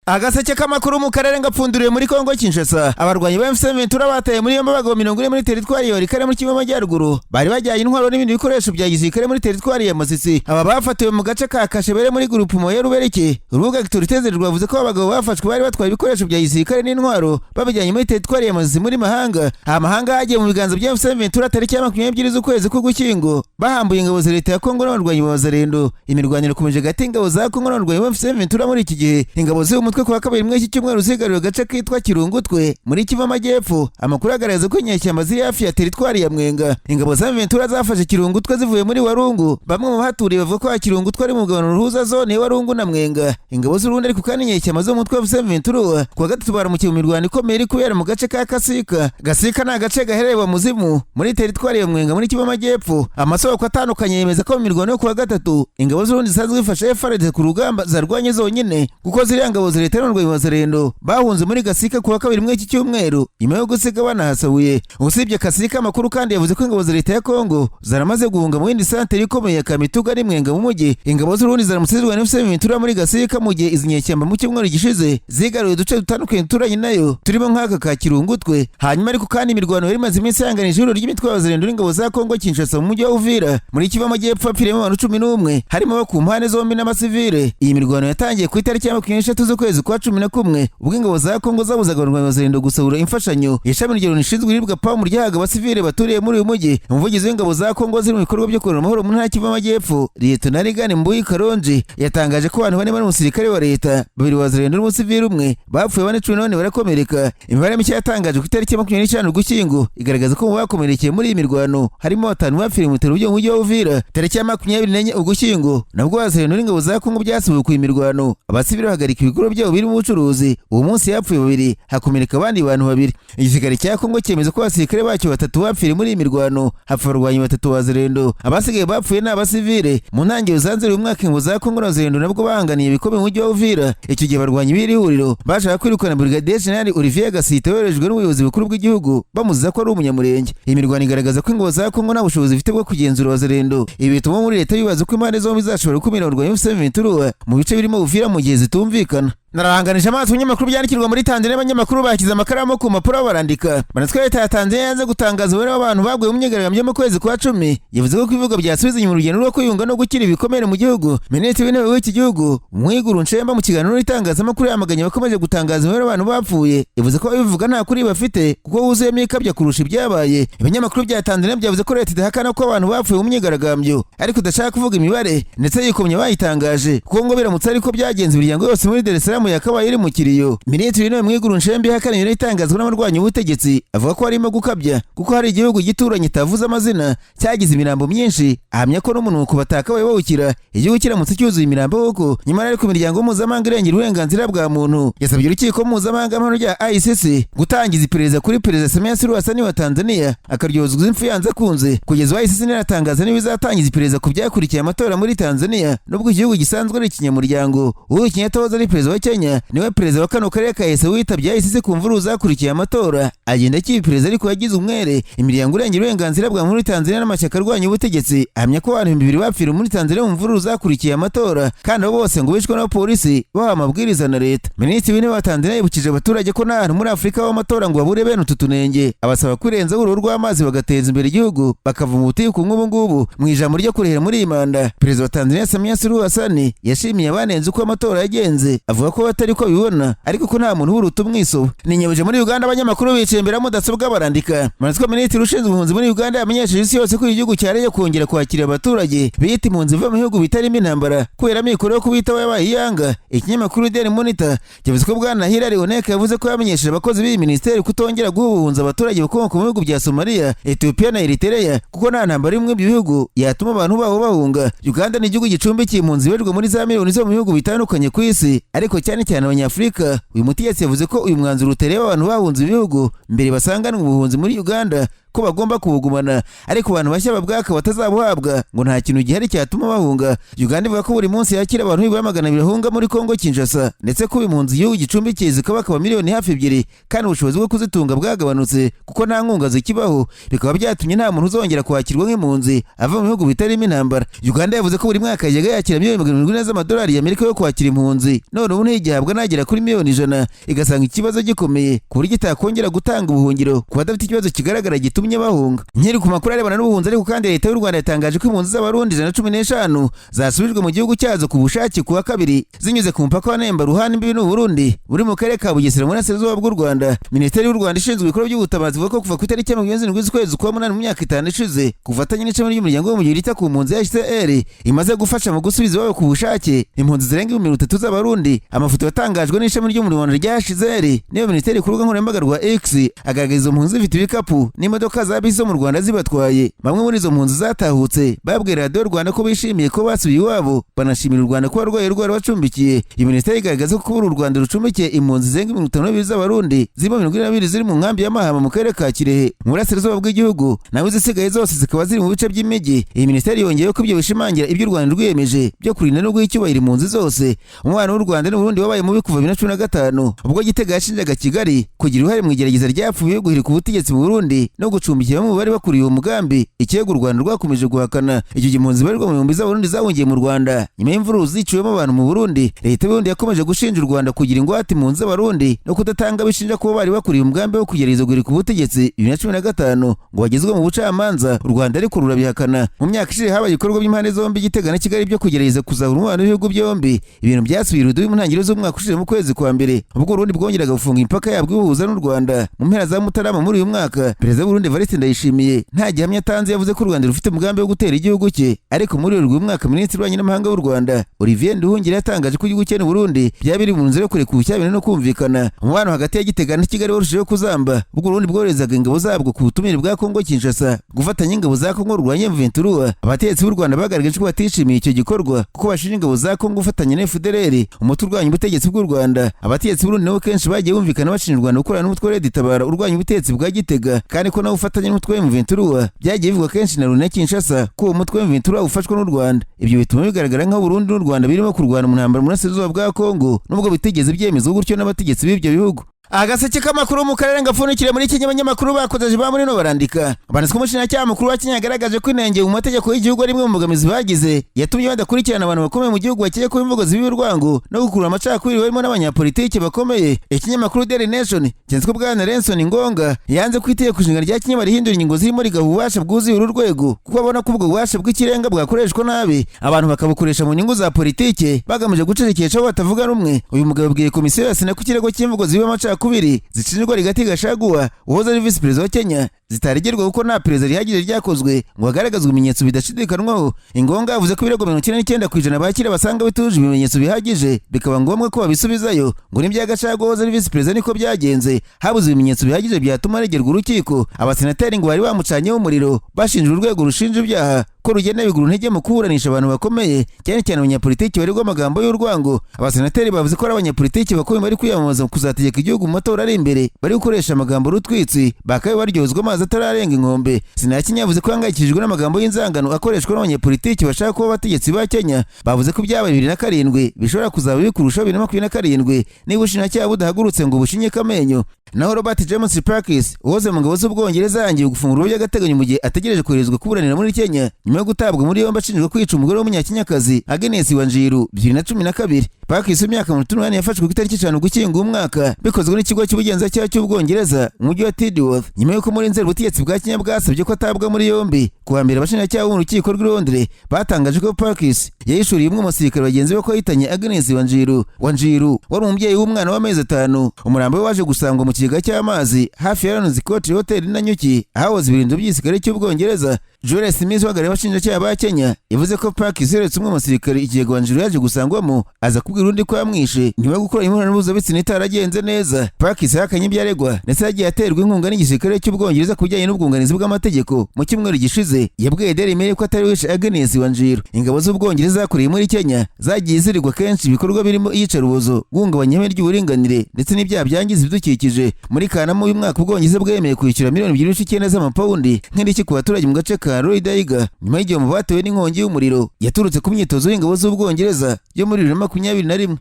Agaseke k'amakuru mu karere ngapfunduriwe muri Kongo Kinshasa. Abarwanyi ba M23 bataye muri yombi abagabo 40 muri teritwari ya Walikale muri Kivu y'Amajyaruguru, bari bajyanye intwaro n'ibindi bikoresho bya gisirikare muri teritwari ya Masisi. Aba bafatiwe mu gace ka Kashebere muri groupement ya Rubereke. Urubuga Actualité rwavuze ko abagabo bafashwe bari batwaye ibikoresho bya gisirikare n'intwaro babijyanye muri teritwari ya Masisi muri Mahanga. Amahanga hagiye mu biganza bya M23 tariki ya 22 z'ukwezi k'Ugushyingo, bahambuye ingabo za leta ya Kongo n'abarwanyi ba Wazalendo. Imirwaniro ikomeje hagati y'ingabo za Kongo n'abarwanyi ba M23 muri iki gihe. Ingabo z'uyu mutwe kuwa kabiri muri iki cyumweru zigaruriwe agace kitwa Kirungutwe muri Kivu Amajyepfo. Amakuru agaragaza ko inyeshyamba ziri hafi ya teritwari ya Mwenga. Ingabo za M23 zafashe Kirungutwe zivuye muri Warungu. Bamwe mu bahaturiye bavuga ko Kirungutwe ari mu mugabano ruhuza zone ya Warungu na Mwenga. Ingabo z'Urundi ariko kandi inyeshyamba zo mu mutwe wa M23 kuwa gatatu baramukiye mu mirwano ikomeye iri kubera mu gace ka Kasika. Gasika ni agace gaherereye Muzimu muri teritwari ya Mwenga muri Kivu Amajyepfo. Amasoko atandukanye yemeza ko mu mirwano yo kuwa gatatu ingabo z'Urundi zisanzwe zifasha FARDC ku rugamba zarwanye zonyine, kuko ziriya ngabo za leta n'urwego Wazalendo bahunze muri Gasika kuwa kabiri muri iki cyumweru nyuma yo gusiga banahasahuye. Usibye Kasika, amakuru kandi yavuze ko ingabo za leta ya Kongo zaramaze guhunga mu yindi santere ikomeye ya Kamituga n'Imwenga mu mujyi. Ingabo z'Urundi zaramutse zirwana n'M23 muri Gasika, mu gihe izi nyeshyamba mu cyumweru gishize zigaruye uduce dutandukanye duturanye nayo turimo nk'aka ka Kirungutwe. Hanyuma ariko kandi imirwano yari imaze iminsi yanganije ihuriro ry'imitwe y'Abazalendo n'ingabo za Kongo Kinshasa mu mujyi wa Uvira muri Kivu Amajyepfo, hapfiriyemo abantu 11, harimo abo ku mpande zombi n'abasivile. Iyi mirwano yatangiye ku itariki ya 23 z'ukwezi kwa 11, ubwo ingabo za Kongo zabuzaga abarwanyi Wazalendo gusahura imfashanyo ishami rya Loni rishinzwe ibiribwa PAM ryahaga abasivile baturiye muri uyu mujyi. Umuvugizi w'ingabo za Kongo ziri mu bikorwa byo kurora amahoro mu ntara ya Kivu Amajyepfo, Liyetona Rigani Mbuyi Karonji, yatangaje ko abantu bane bari umusirikare wa leta, babiri Wazalendo n'umusivile umwe bapfuye, bane 14 barakomereka. Imibare mishya yatangajwe ku itariki ya 25 Ugushyingo igaragaza ko mu bakomerekeye muri iyi mirwano harimo batanu bapfiriye mu bitaro byo mu mujyi wa Uvira. Tariki ya 24 Ugushyingo nabwo Wazalendo n'ingabo za Kongo byasubukuye imirwano, abasivile bahagarika ibikorwa byabo birimo ubucuruzi. Uwo munsi yapfuye babiri, hakomereka abandi bantu babiri. Igisirikare cya Kongo cyemeza ko abasirikare bacyo batatu bapfiriye muri iyi mirwano, hapfa abarwanyi batatu Wazalendo, abasigaye bapfuye ni abasivile. Mu ntangiriro za Nzeri uyu mwaka ingabo za Kongo na Wazalendo nabwo bahanganiye ibikombe mu mujyi wa Uvira. Icyo gihe abarwanyi b'iri huriro bashaka kwirukana Brigadier General Olivier Gasita yoherejwe n'ubuyobozi bukuru bw'igihugu, bamuziza ko ari umunyamurenge. Iyi mirwano igaragaza ko ingabo za Kongo nta bushobozi zifite bwo kugenzura Wazalendo. Ibi bituma muri leta bibaza ko impande zombi zashobora gukumira abarwanyi M23 mu bice birimo Uvira mu gihe zitumvikana. Nararanganije amaso ibinyamakuru byandikirwa muri Tanzania. Abanyamakuru bashyize amakaramu ku mpapuro barandika. Banatwa leta ya Tanzania yanze gutangaza umubare w'abantu baguye mu myigaragambyo mu kwezi kwa 10. Yavuze ko ibivuga byasubiza inyuma urugendo rwo kwiyunga no gukira ibikomere mu gihugu. Minisitiri w'Intebe w'iki gihugu Mwigulu Nchemba mu kiganiro n'itangazamakuru yamaganye bakomeje gutangaza umubare w'abantu bapfuye. Yavuze ko ababivuga nta kuri bafite kuko wuzuyemo ikabya kurusha ibyabaye. Ibinyamakuru bya Tanzania byavuze ko leta idahakana ko abantu bapfuye mu myigaragambyo, ariko idashaka kuvuga imibare, ndetse yikomye bayitangaje, kuko ngo biramutse ariko byagenze imiryango yose muri Dar es Salaam yakabaye iri mu kiriyo. Minisitiri w'Intebe Mwigulu Nchemba ihakana itangazwa n'abarwanya ubutegetsi, avuga ko harimo gukabya kuko hari igihugu gituranye itavuze amazina cyagize imirambo myinshi. Ahamya ko n'umunuko batakabaye bawukira igihugu kiramutse cyuzuye imirambo koko. Nyamara ariko imiryango mpuzamahanga irengera uburenganzira bwa muntu yasabye urukiko mpuzamahanga mpanabyaha ICC gutangiza iperereza kuri Perezida Samia Suluhu Hassan wa Tanzania, akaryozwa impfu yanze akunze. Kugeza ubu ICC ntiratangaza niba izatangiza iperereza ku byakurikiye amatora muri Tanzania, nubwo igihugu gisanzwe ari ikinyamuryango. Uhuru Kenyatta wahoze ari perezida wa Kenya niwe perezida wa kano karere ka EAC witabye ICC ku mvururu zakurikiye amatora, agenda akiba perezida ariko yagize umwere. Imiryango irengera uburenganzira bwa muri Tanzania n'amashyaka arwanya ubutegetsi ahamya ko abantu 2000 bapfira muri Tanzania mu mvururu zakurikiye amatora, kandi abo bose ngo bishwe n'abapolisi bahawe amabwiriza na leta. Minisitiri w'Intebe wa Tanzania yibukije abaturage ko nta hantu muri Afurika w'amatora ngo babure bene utu tunenge, abasaba kwirenzaho uruhu rw'amazi bagateza imbere igihugu, bakava mu butiku nk'ubu ngubu. Mu ijambo ryo kurahira muri iyi manda, Perezida wa Tanzania Samia Suluhu Hassan yashimiye abanenze uko amatora yagenze, avuga ko batari ko bibona ariko ko nta muntu uburuta umwisobo. Ninyabuje muri Uganda, abanyamakuru bicaye imbere ya mudasobwa barandika. Manitswe minisitiri ushinzwe impunzi muri Uganda yamenyesheje isi yose ko igihugu cyareye kongera kwakira abaturage biyita impunzi biva mu bihugu bitarimo intambara, kubera amikoro yo kubitaho yabaye iyanga. Ikinyamakuru Daily Monitor cyavuze ko Bwana Hilary Onek yavuze ko yamenyesheje abakozi b'iyi minisiteri kutongera guha ubuhunzi abaturage bakomoka mu bihugu bya Somalia, Ethiopia na Eritrea, kuko nta ntambara imwe ibyo bihugu yatuma abantu babo bahunga. Uganda ni igihugu gicumbikiye impunzi zibarirwa muri za miliyoni zo mu bihugu bitandukanye ku isi, ariko cyane cyane Abanyafurika. Uyu mutegetsi yavuze ko uyu mwanzuro utareba abantu bahunze ibihugu mbere basanganwe ubuhunzi muri Uganda, ko ko bagomba kuwugumana, ariko abantu bashya babwaka batazabuhabwa, ngo nta kintu gihari cyatuma bahunga. Uganda ivuga ko buri munsi yakira abantu nibura 200 bahunga muri Kongo Kinshasa, ndetse ko impunzi igihugu gicumbikiye zikabakaba miliyoni hafi 2, kandi ubushobozi bwo kuzitunga bwagabanutse kuko nta nkunga zikibaho, bikaba byatumye nta muntu uzongera kwakirwa nk'impunzi ava mu bihugu bitarimo intambara. Uganda yavuze ko buri mwaka yajyaga yakira miliyoni 700 z'amadolari y'Amerika yo kwakira impunzi, none ubu ntigihabwa nagera kuri miliyoni 100, igasanga ikibazo gikomeye ku buryo itakongera gutanga ubuhungiro ku badafite ikibazo kigaragara gitumye bahunga. Nkiri ku makuru arebana n'ubuhunzi ariko kandi, leta y'u Rwanda yatangaje ko impunzi z'Abarundi 115 zasubijwe mu gihugu cyazo ku bushake ku wa kabiri, zinyuze ku mupaka wa Nemba ruhana imbibi n'u Burundi buri mu karere ka Bugesera mu burasirazuba bw'u Rwanda. Minisiteri y'u Rwanda ishinzwe ibikorwa by'ubutabazi ivuga ko kuva ku itariki ya 27 z'ukwezi kwa munani mu myaka 5 ishize, ku bufatanye n'ishami ry'umuryango w'abibumbye ryita ku mpunzi HCR, imaze gufasha mu gusubiza iwabo ku bushake impunzi zirenga 30,000 z'Abarundi. Amafoto yatangajwe n'ishami ry'umurimo rya HCR niyo minisiteri ku rubuga nkoranyambaga rwa X agaragaza izo mpunzi zifite ibikapu n'imodoka za bisi zo mu Rwanda zibatwaye. Bamwe muri izo mpunzi zatahutse babwira Radiyo Rwanda ko bishimiye ko basubiye iwabo, banashimira u Rwanda kuba rwaye rwarabacumbikiye. Iyi minisiteri igaragaza ko kuba uru Rwanda rucumbikiye impunzi zirenga 52 z'Abarundi, zirimo 42 ziri mu nkambi ya Mahama mu karere ka Kirehe mu burasirazuba bw'igihugu, naho izisigaye zose zikaba ziri mu bice by'imijyi. Iyi minisiteri yongeyeho ko ibyo bishimangira ibyo u Rwanda rwiyemeje byo kurinda no guha icyubahiro impunzi zose. Umubano w'u Rwanda n'Uburundi wabaye mubi kuva 2015, ubwo Gitega yashinjaga Kigali kugira uruhare mu igerageza ryapfuye yo guhirika ubutegetsi mu Burundi no gucumbikira bamwe mu bari bakuriye uwo mugambi, ikirego u Rwanda rwakomeje guhakana. Icyo gihe impunzi zibarirwa mu bihumbi z'Abarundi zahungiye mu Rwanda nyuma y'imvururu ziciwemo abantu mu Burundi. Leta y'Uburundi yakomeje gushinja u Rwanda kugira ingwate impunzi z'Abarundi no kudatanga bishinja kuba bari bakuriye umugambi wo kugerageza guhirika ubutegetsi 2015 ngo bagezwe mu bucamanza. U Rwanda ariko rurabihakana. Mu myaka ishize habaye ibikorwa by'impande zombi, Gitega na Kigali, byo kugerageza kuzahura umubano w'ibihugu byombi, ibintu byasubiye irudubi mu ntangiriro z'umwaka ushize mu kwezi kwa mbere, ubwo Uburundi bwongeraga gufunga imipaka yabwo ibuhuza n'u Rwanda. Mu mpera za Mutarama muri uyu mwaka, Perezida w'Uburundi Evariste Ndayishimiye nta gihamya atanze yavuze ko u Rwanda rufite umugambi wo gutera igihugu cye. Ariko muri uyu mwaka, Minisitiri w'Ububanyi n'Amahanga w'u Rwanda Olivier Nduhungirehe yatangaje ko igihugu cye n'Uburundi byaba biri mu nzira yo kureka ubushyamirane no kumvikana. Umubano hagati ya Gitega na Kigali warushijeho kuzamba ubwo Uburundi bwoherezaga ingabo zabwo ku butumire bwa Kongo Kinshasa gufatanya ingabo za Kongo rurwanya M23. Abategetsi b'u Rwanda bagaragaje ko batishimiye icyo gikorwa kuko bashinja ingabo za Kongo gufatanya na FDLR, umutwe urwanya ubutegetsi bw'u Rwanda. Abategetsi b'Uburundi nabo kenshi bagiye bumvikana bashinja u Rwanda gukorana n'umutwe wa Red Tabara urwanya ubutegetsi bwa Gitega, kandi ko nawe ufatanya n'umutwe wa M23. Byagiye bivugwa kenshi na Loni na Kinshasa ko uwo mutwe wa M23 ufashwa n'u Rwanda. Ibyo bituma bigaragara nk'aho Burundi n'u Rwanda birimo kurwana mu ntambara mu burasirazuba bwa Kongo, nubwo bitigeze byemezwa gutyo n'abategetsi b'ibyo bihugu. Agaseke k'amakuru mu karere ngapfundikire muri Kenya. Abanyamakuru bakoze ba muri no barandika banditswe. Umushinjacyaha mukuru wa Kenya yagaragaje ko inenge mu mategeko y'igihugu ari imwe mu mbogamizi bagize yatumye badakurikirana abantu bakomeye mu gihugu bakekwaho imvugo zibiba urwango no gukurura amacakubiri, barimo n'abanyapolitiki bakomeye. Ikinyamakuru Daily Nation cyanditse ko Bwana Renson Ingonga yanze ko itegeko nshinga rya Kenya barihindura ingingo zirimo rigaha ububasha bwuzuye uru rwego, kuko abona ko ubwo bubasha bw'ikirenga bwakoreshwa nabi, abantu bakabukoresha mu nyungu za politike bagamije gucecekesha abo batavuga rumwe. Uyu mugabo yabwiye komisiyo ya sena ko ikirego cy'imvugo zibiba amacakubiri zishinjwa Rigathi Gachagua uhoze ari visi perezida wa Kenya zitaregerwa kuko nta perereza rihagije ryakozwe ngo hagaragazwe ibimenyetso bidashidikanwaho. Ingonga yavuze ko ibirego 99% bakira basanga bituje ibimenyetso bihagije, bikaba ngombwa ko babisubizayo. Ngo n'ibya Gachagua wahoze ari visi perezida niko byagenze, habuze ibimenyetso bihagije byatuma aregerwa urukiko. Abasenateri ngo bari bamucanyeho umuriro, bashinja urwego rushinja ibyaha ko rugenda bigura intege mu kuburanisha abantu bakomeye, cyane cyane abanyapolitiki baregwa amagambo y'urwango. Abasenateri bavuze ko ari abanyapolitiki bakomeye bari kwiyamamaza kuzategeka igihugu mu matora ari imbere bari gukoresha amagambo rutwitsi, bakaba baryozwa amazi atararenga inkombe. Sena ya Kenya yavuze ko ihangayikishijwe n'amagambo y'inzangano akoreshwa n'abanyapolitiki bashaka kuba abategetsi ba Kenya. Bavuze ko ibyabaye 2007 bishobora kuzaba bibi kurushaho 2027 niba ubushinjacyaha budahagurutse ngo bushinyike amenyo. Naho Robert James Parkes uhoze mu ngabo z'Ubwongereza yangiwe gufungurwa by'agateganyo mu gihe ategereje koherezwa kuburanira muri Kenya, nyuma yo gutabwa muri yombi ashinjwa kwica umugore w'Umunyakenyakazi Agnes Wanjiru 2012. Parkes w'imyaka 58 yafashwe ku itariki 5 Ugushyingo umwaka, bikozwe n'ikigo cy'ubugenzacyaha cy'Ubwongereza mu mujyi wa Tidworth, nyuma y'uko muri Nzeri ubutegetsi bwa Kenya bwasabye ko atabwa muri yombi. Kuwa mbere, abashinjacyaha bo mu rukiko rw'i Londres batangaje ko Parkes yahishuriye umwe mu basirikare bagenzi be ko yahitanye Agnes Wanjiru. Wanjiru wari umubyeyi w'umwana w'amezi 5. Umurambo we waje gusangwa mu kigega cy'amazi hafi ya Lions Court Hotel Nanyuki, ahahoze ibirindiro by'igisirikare cy'Ubwongereza. Julius Smith uhagarariye abashinjacyaha ba Kenya yavuze ko Parkes yeretse umwe mu basirikare ikigega Wanjiru yaje gusangwamo, aza kubwira kubwira undi ko yamwishe nyuma yo gukora imibonano mpuzabitsina itaragenze neza. Parkes yahakanye ibyo aregwa, ndetse yagiye aterwa inkunga n'igisirikare cy'Ubwongereza ku bijyanye n'ubwunganizi bw'amategeko. Mu cyumweru gishize yabwiye Daily Mail ko atari wishe Agnes Wanjiru. Ingabo z'Ubwongereza zakoreye muri Kenya zagiye ziregwa kenshi ibikorwa birimo iyicarubozo, guhungabanya ihame ry'uburinganire ndetse n'ibyaha byangiza ibidukikije. Muri Kanama uyu mwaka, Ubwongereza bwemeye kwishyura miliyoni 2.9 z'amapawundi nk'indishyi ku baturage mu gace ka Lolldaiga nyuma y'igihombo batewe n'inkongi y'umuriro yaturutse ku myitozo y'ingabo z'Ubwongereza yo muri 2021.